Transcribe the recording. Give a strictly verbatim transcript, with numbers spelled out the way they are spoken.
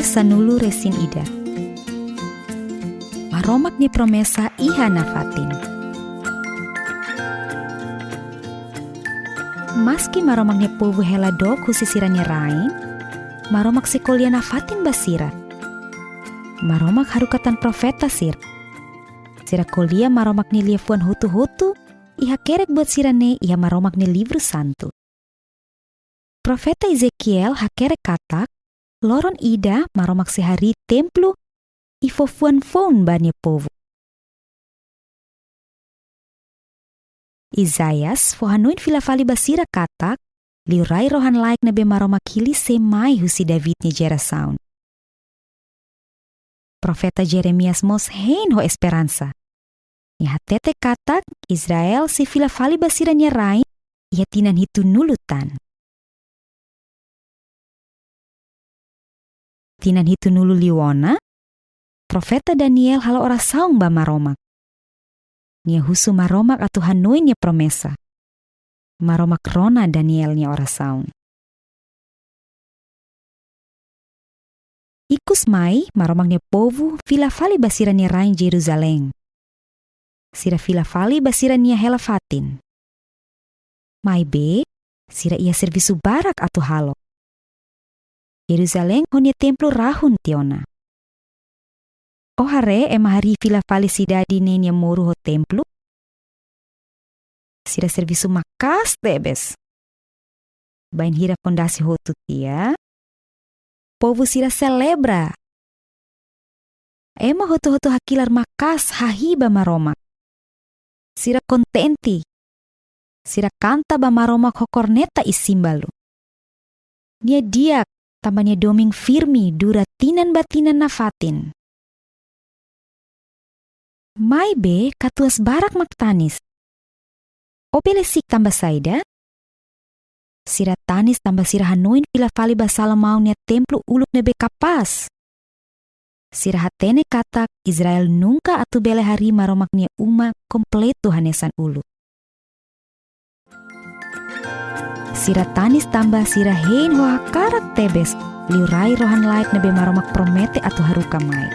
Sanulu resin ida. Maromak nia promesa iha nafatin. Maski Maromak nia povu hela dook husi sira-nia rain, Maromak sei ko'alia nafatin ba sira. Maromak haruka tan profeta sira. Sira ko'alia Maromak nia liafuan hotu-hotu, i hakerek buat sira-ne'e iha Maromak nia livru santu. Profeta Ezekiel hakerek katak, loron ida Maromak sei harii templu i fó fuan foun ba nia povu. Isaias fó hanoin fila fali ba sira katak, liurai rohan-laek ne'ebé Maromak hili sei mai husi David nia jerasaun. Profeta Jeremias mós hein ho esperansa. Nia hatete katak Israel sei fila fali ba sira-nia rain iha tinan hitunulu tan. Tinan hitunulu liu ona, profeta Daniel halo orasaun ba Maromak. Nia husu Maromak atu hanoin nia promesa. Maromak rona Daniel nia orasaun. Ikusmai, Maromak nia povu fila fali ba sira-nia rain Jerusalém. Sira fila fali ba sira-nia hela fatin. Maibé, sira iha servisu barak atu halo. Jerusalém ho nia templu rahun tiha ona. Ó haree ema harii fila fali sidade ne'e nia moru ho templu? Sira servisu maka'as tebes. Bainhira fondasi hotu tiha, povu sira selebra. Ema hotu-hotu hakilar maka'as hahi'i ba Maromak. Sira kontente. Sira kanta ba Maromak ho korneta i símbalu. Nia di'ak, tanba nia domin firme dura tinan ba tinan nafatin. Maibé katuas barak mak tanis. Ó bele si'ik tanba saida? Sira tanis tanba sira hanoin fila fali ba Salomão nia templu uluk ne'ebé kapás. Sira hatene katak Israel nunka atu bele harii Maromak nia uma kompletu hanesan uluk. Sira tanis tanba sira hein ho hakarak tebes liurai rohan-laek ne'ebé Maromak promete atu haruka mai.